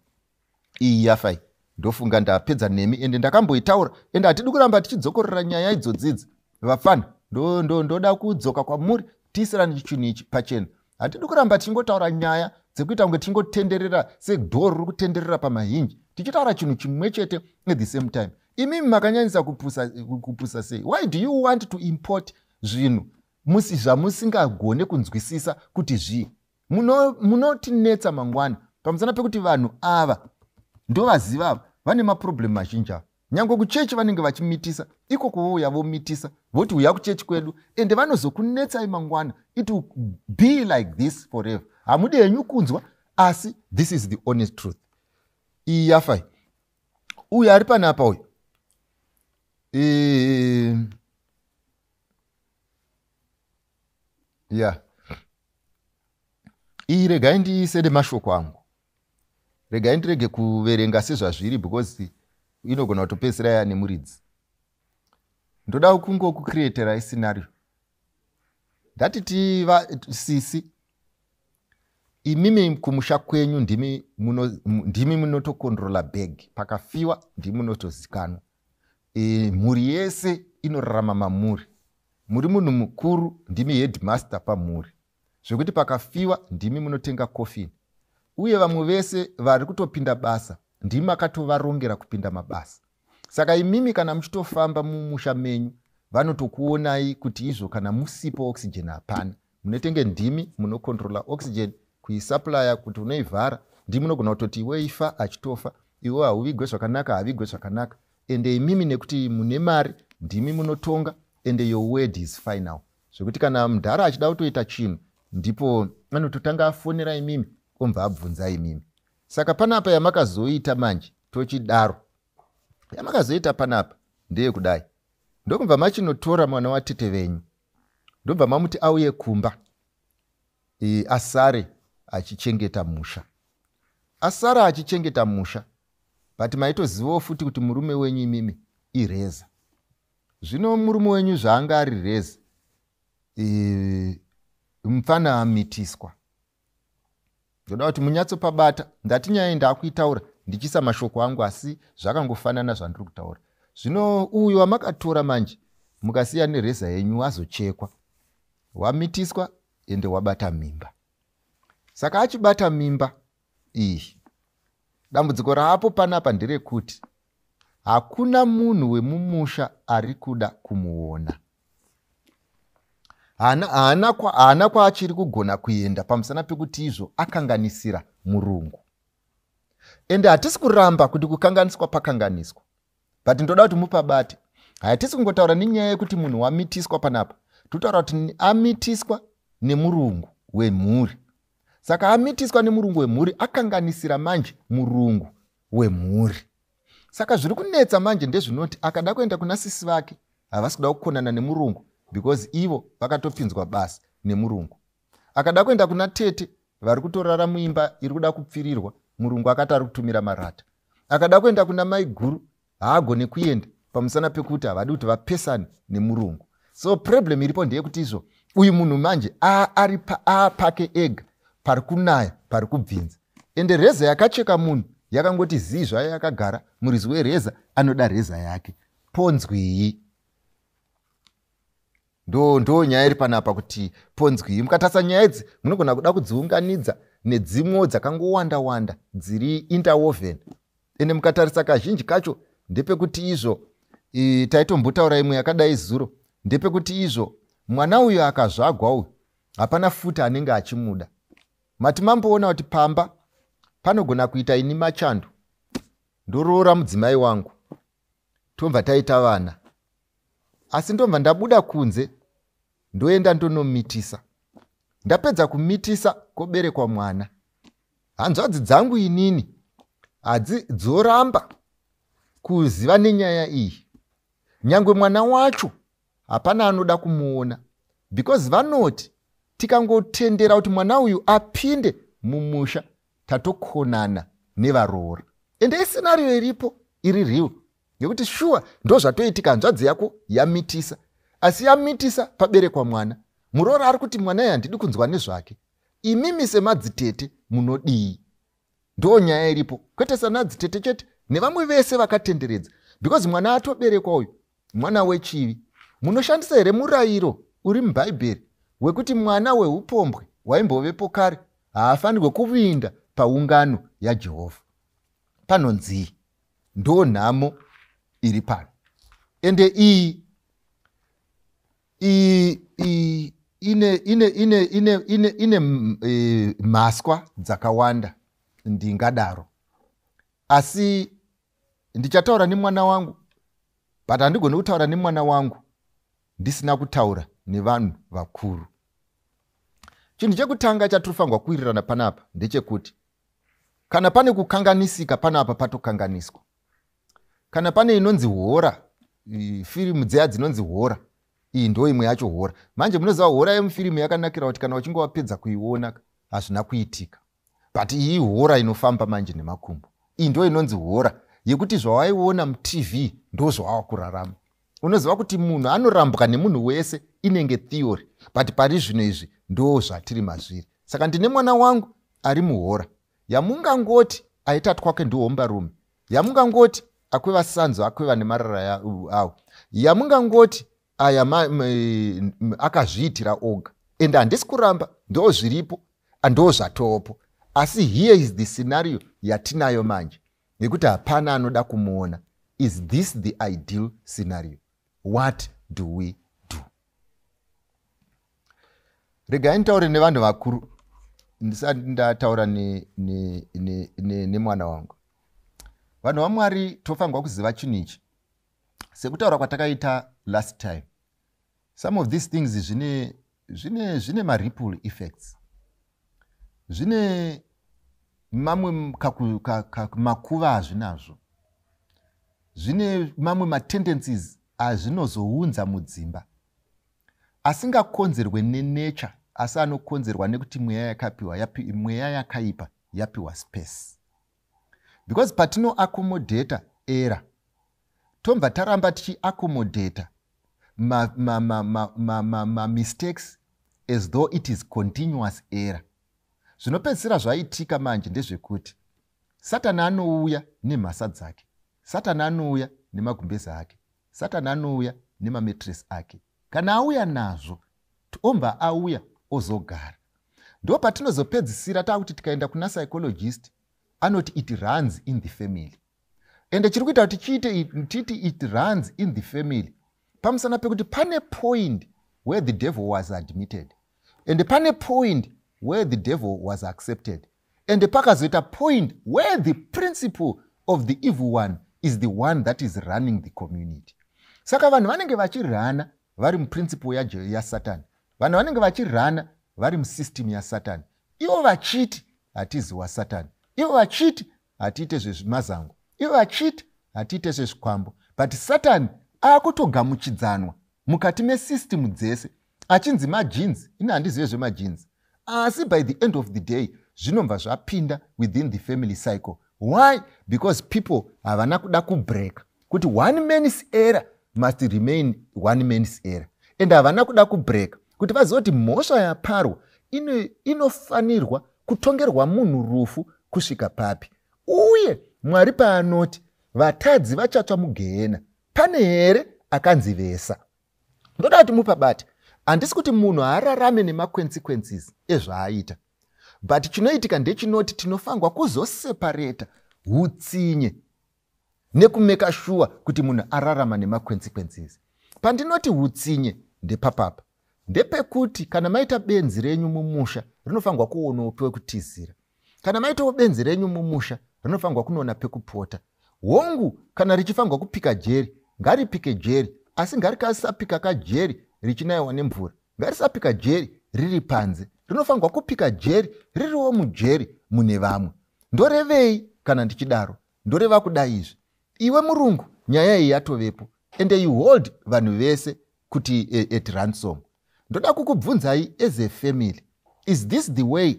Iyi yafai, ndofunga ndapedza nemi. Ende ndakamboitaura, ende hatidi kuramba tichidzokorora nyaya idzodzidzi. Vafana, ndoda kudzoka kwamuri, tiisirani chinhu ichi pachena. Hatidi kuramba tichingotaura nyaya dzekuita kunge tichingotenderera sedhoo riri kutenderera pamahinji, tichitaura chinhu chimwe chete at the same time. Imimi makanyanyisa kupusa, kupusa sei? Why do you want to import zvinhu zvamusingagone kunzwisisa kuti zvii? Munotinetsa mangwana, pamusana pekuti vanhu ava ndovaziva, ava vane maproblem mazhinji ava. Nyange kuchechi vanenge vachimitisa ikoko, vouya vomitisa, voti uya kuchechi kwedu, ende vanozokunetsai mangwana. It will be like this forever. Hamudi henyu kunzwa, asi this is the honest truth. Iyi yafai. Uyu ari panapa uyu, ya iyi regai ndiise nemashoko angu. Regai ndirege kuverenga sezvazviri because inogona kutopedzisira ya nemuridzi. Ndoda kungokucreaterai scenario. Ndati tiva sisi, imimi kumusha kwenyu ndimi munotocontrola bag. Pakafiwa ndimi munotozikanwa. Mhuri yese inorarama mamuri. Muri munhu mukuru, ndimi headmaster pamhuri, zvekuti pakafiwa ndimi munotenga coffin, uye vamwe vese vari kutopinda basa ndimi makatovarongera kupinda mabasa. Saka imimi kana muchitofamba mumusha menyu, vanotokuonai kuti izvo kana musipo oxygen hapana. Munetenge ndimi munocontrola oxygen, kuisupplya, kuti unoivhara. Ndimi munogona kutoti iwe ifa, achitofa. Iwe hauvigwe zvakanaka, havigwe zvakanaka. Ende imimi nekuti mune mari, ndimi munotonga, ende your word is final, zvekuti kana mudhara achida kutoita chinhu, ndipo anototanga afonera imimi, omva abvunza imimi. Saka panapa yamakazoita manje, tochidaro, yamakazoita panapa ndeyekudai: ndokubva machinotora mwana watete venyu, ndobva mamuti auye kumba, asare achichengeta musha, asara achichengeta musha. But maitozivawo futi kuti murume wenyu imimi ireza. Zvino murume wenyu zvaanga ari reza, mufana amitiswa. Ndoda kuti munyatsopabata. Ndati nyaya ndaakuitaura ndichiisa mashoko angu, asi zvakangofanana zvandiri kutaura. Zvino uyu wamakatora manje, mukasiya nereza yenyu, azochekwa, wamitiswa, ende wabata mimba. Saka achibata mimba iyi, dambudziko raapo panapa nderekuti hakuna munhu wemumusha ari kuda kumuona. Haana kwaachiri kugona kuenda pamusana pekuti izvo akanganisira murungu. Ende hatisi kuramba kuti kukanganiswa pakanganiswa, but ndoda kuti mupabate. Hatisi kungotaura nenyaya yekuti munhu wamitiswa panapa. Totaura kuti amitiswa nemurungu wemhuri. Saka amitiswa nemurungu wemhuri, akanganisira manje murungu wemhuri. Saka zviri kunetsa manje ndezvinoti akada kuenda kuna sisi vake, havasi kuda kukonana nemurungu because ivo vakatopinzwa basa nemurungu. Akada kuenda kuna tete vari kutorara muimba iri kuda kupfirirwa, murungu akati ari kutumira marata. Akada kuenda kuna mai guru, haagone kuenda pamusana pekuti havadi kuti vapesane nemurungu. So problem iripo ndeyekuti izvo uyu munhu manje ari apake ega, pari kunaya, pari kubvinza, ende reza yakacheka munhu yakangoti zii zvayo yakagara. Muridzi wereza anoda reza yake. Ponzwii? Ndo nyaya iri panapa kuti ponzwii. Mukatarisa nyaya idzi munogona kuda kudziunganidza nedzimwewo dzakangowanda wanda dziri interwoven. Ende mukatarisa kazhinji kacho ndepekuti izvo, taitombotaura imwe yakadai zuro, ndepekuti izvo mwana uyu akazvagwa uyu hapana futi anenge achimuda. Mati mamboona kuti pamba panogona kuita ini machando, ndoroora mudzimai wangu, tobva taita vana, asi ndobva ndabuda kunze ndoenda ndonomitisa. Ndapedza kumitisa koberekwa mwana. Hanzvadzi dzangu inini hadzi dzoramba kuziva nenyaya iyi, nyangwe mwana wacho hapana anoda kumuona, because vanoti tikangotendera kuti mwana uyu apinde mumusha tatokonana nevaroora. Ende iscenario iripo iri real, nekuti shuwa ndo zvatoitika. Hanzvadzi yako yamitisa, asi yamitisa paberekwa mwana, muroora ari kuti mwana uyu handidi kunzwa nezvake. Imimi semadzitete munodii? Ndo nyaya iripo, kwete sanadzitete chete, nevamwe vese vakatenderedza, because mwana atoberekwa uyu mwana wechivi. Munoshandisa here murayiro uri mubhaibheri wekuti mwana weupombwe waimbovepo kare haafanirwe kuvinda paungano yaJehovha? Panonzii? Ndo nhamo iri pano. Ende iyi iyi ine mhaswa dzakawanda ndingadaro, asi ndichataura nemwana wangu, but handigoni kutaura nemwana wangu ndisina kutaura nevanhu vakuru. Chinhu chekutanga chatinofanirwa kuwirirana panapa ndechekuti kana pane kukanganisika panapa, patokanganiswa. Kana pane inonzi horror, firimu dziya dzinonzi horror, iyi ndo imwe yacho horror. Manje munoziva horror yemufirimu yakanakira kuti kana uchinge wapedza kuiona hazvina kuitika, but iyi horror inofamba manje nemakumbo. Iyi ndo inonzi horror yekuti zvawaiona muTV ndo zvawava kurarama. Unoziva kuti munhu anorambwa nemunhu wese inenge theory, but pari zvino izvi ndo zvatiri mazviri. Saka ndine mwana wangu ari muhorror yamungangoti aita twake ndihombarume, yamungangoti akweva sanzo, akweva nemarara awo, yamungangoti aya akazviitira oga. Ende handisi kuramba, ndo zviripo, ndo zvatopo, asi here is the scenario yatinayo manje nekuti hapana anoda kumuona. Is this the ideal scenario? What do we do? Regai nditaure nevanhu vakuru ndisati ndataura nemwana ne, ne, ne wangu. Vanhu vaMwari, tofanirwa kuziva chinhu ichi. Sekutaura kwatakaita last time, some of these things zvine maripple effects, zvine mamwe makuva azvinazvo, zvine mamwe matendencies azvinozounza mudzimba asingakonzerwe nenature, asi anokonzerwa nekuti mweya yakapiwa, mweya yakaipa yapiwa space. Because patinoaccommodata error, tobva taramba tichiaccommodata mamistakes as though it is continuous error, zvinopedzisira zvaitika manje ndezvekuti Satani anouya nemhasa dzake, Satani anouya nemagumbezi ake, Satani anouya nemamattress ake. Kana auya nazvo, ombva auya ozogara. Ndo patinozopedzisira taakuti tikaenda kuna psychologist anoti it runs in the family. Ende chiri kuita kuti chiite titi it runs in the family pamusana pekuti pane point where the devil was admitted, and pane point where the devil was accepted, and pakazoita point where the principle of the evil one is the one that is running the community. Saka vanhu vanenge vachirana vari muprinciple yaSatani, vanhu vanenge vachirana vari musystem yaSatani, ivo vachiti hatizi waSatani, ivo vachiti hatiite zvezvimazango, ivo vachiti hatiite zvezvikwambo, but Satani aakutogamuchidzanwa mukati mesystem dzese achinzi magenes. Ini handizive zvemagenes, asi by the end of the day zvinobva zvapinda within the family cycle. Why? Because people havana kuda kubreak kuti one man's error must remain one man's error, and havana kuda kubreak kuti vazive kuti mhosva yaparwa inofanirwa kutongerwa munhu rufu kusvika papi. Uye Mwari paanoti vatadzi vachatsva mugehena, pane here akanzi vesa? Ndoda kuti mupabate. Handisi kuti munhu haararame nemaconsequences ezvaaita, but chinoitika ndechinoti tinofanirwa kuzoseparata utsinye nekumeka sure kuti munhu ararama nemaconsequences. Pandinoti utsinye, ndepapapa, ndepekuti kana maita benzi renyu mumusha, rinofanirwa kuonawo pekutizira. Kana maitawo benzi renyu mumusha, rinofanirwa kunoona pekupota. Hongu, kana richifanirwa kupika jeri, ngaripike jeri, asi ngarikasapika kajeri richinayiwa nemvura, ngarisapika jeri riri panze. Rinofanirwa kupika jeri ririwo mujeri mune vamwe. Ndorevei kana ndichidaro? Ndoreva kudai izvi: iwe murungu, nyaya iyi yatovepo, ende you hold vanhu vese kuti at ransom. Ndoda kukubvunzai as a family, is this the way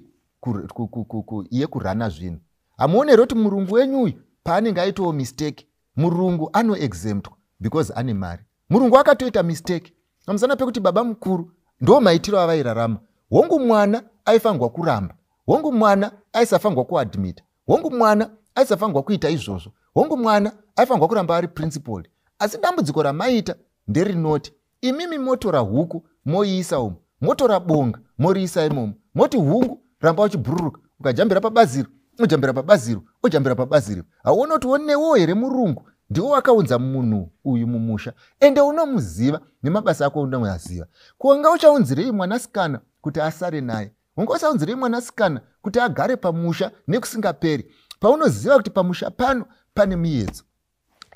yekurana zvinhu? Hamuoneri kuti murungu wenyu uyu paanenge aitawo mistake, murungu anoexemptwa because ane mari? Murungu akatoita mistake pamusana pekuti baba mukuru ndo maitiro avairarama. Hongu, mwana aifanirwa kuramba. Hongu, mwana aisafanirwa kuadmita. Hongu, mwana aisafanirwa kuita izvozvo. Hongu, mwana aifanirwa kuramba ari principled. Asi dambudziko ramaita nderinoti imimi motora huku moiisa umu, motora bonga moriisa imomo, moti hungu ramba uchibhururuka, ukajambira pabaziro, ojambira pabaziro, ojambira pabaziro. Hauona kuti onewo here murungu ndiwo wakaunza munhu uyu mumusha? Ende unomuziva nemabasa ako, unoaziva. Kuanga uchaunzirei mwanasikana kuti asare naye? Unga uchaunzirei mwanasikana kuti agare pamusha nekusingaperi, paunoziva kuti pamusha pano pane miedzo?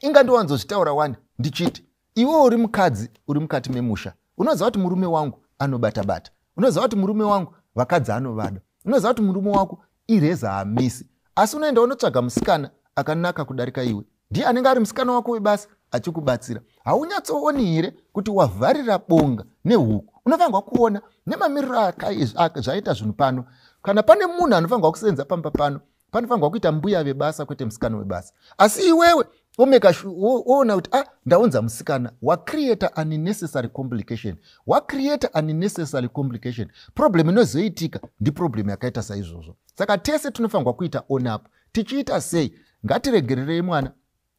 Inga ndiwanzozvitaura wani ndichiti iwe uri mukadzi uri mukati memusha, unoziva kuti murume wangu anobata-bata, unoziva kuti murume wangu vakadzi anovada, unoziva kuti murume wako ireza hamisi, asi unoenda unotsvaga musikana akanaka kudarika iwe, ndiye anenge ari musikana wako webasa achikubatsira. Haunyatsooni here kuti wavharira bonga nehuku? Unofanirwa kuona nemamiriro zvaita zvinhu pano. Kana pane munhu anofanirwa kusenza pamba pano, panofanirwa kuita mbuya vebasa, kwete musikana webasa. Asi iwewe omeka woona kuti ah, ndaunza musikana, wacreata unnecessary complication, wacreata unnecessary complication. Problem inozoitika ndiproblem yakaita saizvozvo. Saka tese tinofanirwa kuita own up. Tichiita sei? Ngatiregererei mwana.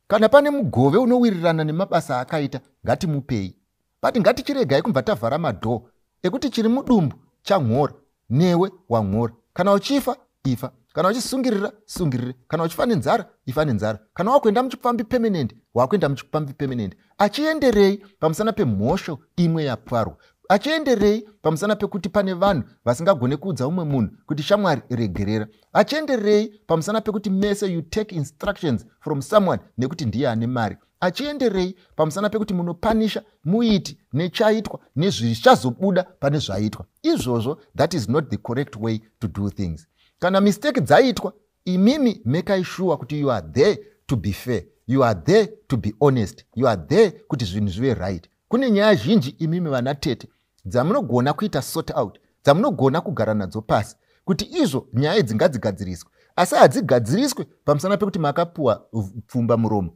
Kana pane mugove unowirirana nemabasa akaita, ngatimupei, but ngatichiregai kubva tavhara madoor ekuti chiri mudumbu chamhora newe wamhora. Kana uchifa, ifa. Kana uchisungirira, sungirire. Kana uchifa nenzara, ifa nenzara. Kana wakuenda muchipfambi permanent, wakuenda muchipfambi permanent. Achienderei pamusana pemhosho imwe yaparwa? Achienderei pamusana pekuti pane vanhu vasingagone kuudza umwe munhu kuti shamwari, regerera? Achienderei pamusana pekuti mese you take instructions from someone nekuti ndiye ane mari? Achienderei pamusana pekuti munopanisha muiti nechaitwa nezvichazobuda pane zvaitwa izvozvo? That is not the correct way to do things. Kana mistake dzaitwa, imimi mekai sure kuti you are there to be fair, you are there to be honest, you are there kuti zvinhu zvive right. Kune nyaya zhinji, imimi vana tete, dzamunogona kuita sort out, dzamunogona kugara nadzo pasi kuti izvo nyaya idzi ngadzigadziriswe. Asi hadzigadziriswe pamusana pekuti makapiwa pfumba muromo,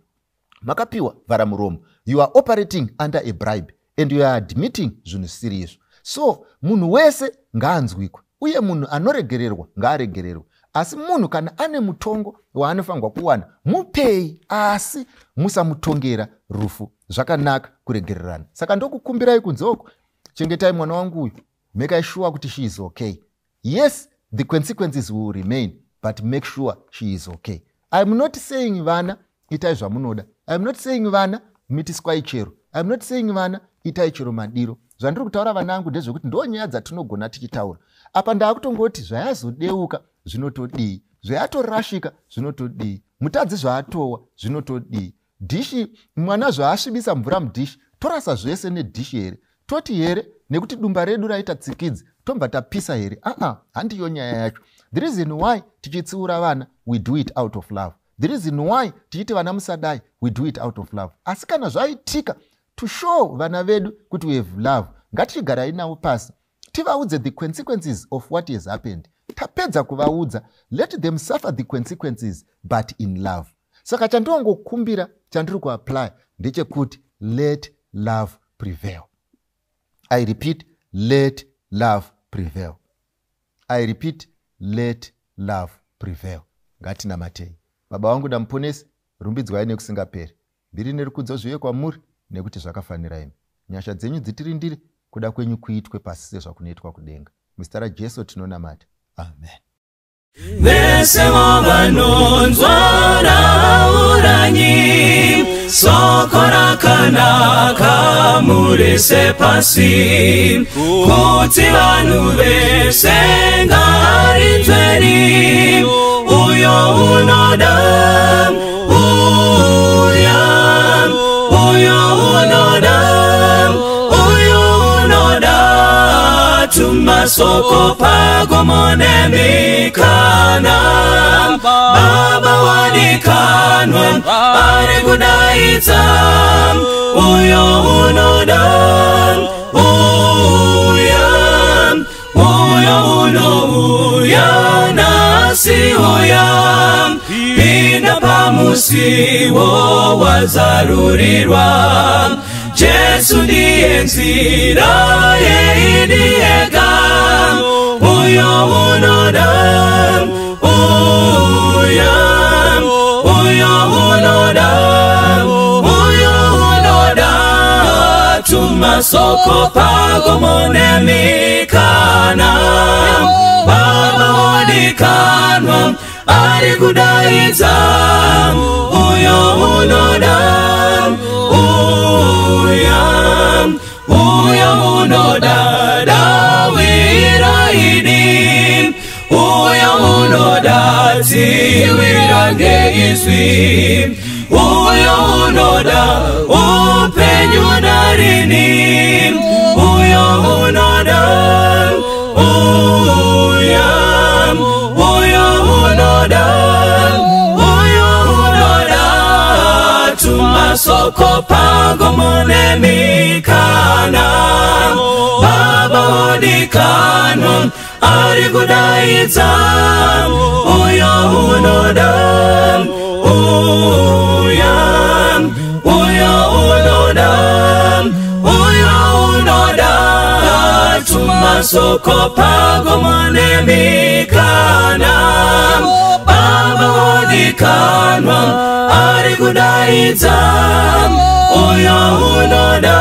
makapiwa vhara muromo. You are operating under a bribe and you are admitting zvinhu zvisiri izvo. So munhu wese ngaanzwikwe, uye munhu anoregererwa ngaaregererwe. Asi munhu kana ane mutongo waanofanirwa kuwana, mupei, asi musamutongera rufu. Zvakanaka kuregererana. Saka ndokukumbirai kunze uko, chengetai mwana wangu uyu, mekai sure kuti she is okay. Yes, the consequences will remain, but make sure she is okay. I am not saying vana itai zvamunoda. I am not saying vana mitiswai chero. I am not saying vana itai chero madiro. Zvandiri kutaura, vanangu, ndezvekuti ndo nyaya dzatinogona tichitaura apa. Ndaakutongoti zvayazodeuka zvinotodii, zvayatorashika zvinotodii, mutadzi zvaatowa zvinotodii, dhishi mwana zvaasvibisa mvura mudhishi, torasa zvese nedhishi here? Toti here nekuti dumba redu raita tsikidzi, tobva tapisa here? Aa, handiyo nyaya yacho. The reason why tichitsiura vana, we do it out of love. The reason why tichiti vana musadai, we do it out of love. Asi kana zvaitika, to show vana vedu kuti we have love, ngatichigarai navo pasi, tivaudze the consequences of what has happened. Tapedza kuvaudza, let them suffer the consequences, but in love. Saka chandinongokumbira, chandiri kuapply ndechekuti let love prevail. I repeat, let love prevail. I repeat, let love prevail. Ngatinamatei. Baba vangu namuponesi, rumbidzwai nekusingaperi. Mbiri nerukudzo zvive kwamuri nekuti zvakafanira imi. Nyasha dzenyu dzitirindire. Kuda kwenyu kuitwe pasi sezvakunoitwa kudenga. Muzita raJesu tinonamata. Amen. Vese vanonzwa rauranyi soko rakanaka murise pasi, kuti vanhu vese ngarinzweni. Uyo unoda uya, uyo unoda, uyo unoda, tumasoko pagomo nemikana. Baba wadikanwa ari kudaidza, uyo unoda uya, uyo unouya nasi uya. Pinda pamusiwo wazarurirwa, Jesu ndiye nzira yeidiyega. Uyo unoda uya, uyo unoda, uyo unoda, tumasoko pagomo nemikana. Baba wadikanwa ari kudaidza, uyo unoda uya, uyo unoda dawira idi, uyo unoda tsiwira ngeizwi, uyo unoda upenyu narini, uyo unoda uya, uyo unoda, uyo unoda, tumasoko pagomo nemikana. Baba wadikanwa ari kudaidza, uyo unoda uya, uyo unoda, uyo unoda, tumasoko pagomo nemikana. Baba wadikanwa ari kudaidza, uyo unoda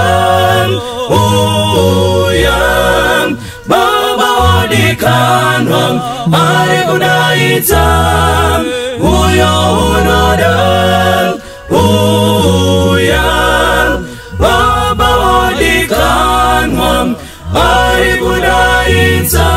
uya, Baba wadikanwa ari kudaidza, uyo unoda uya, Baba wadikanwa ari kudaidza.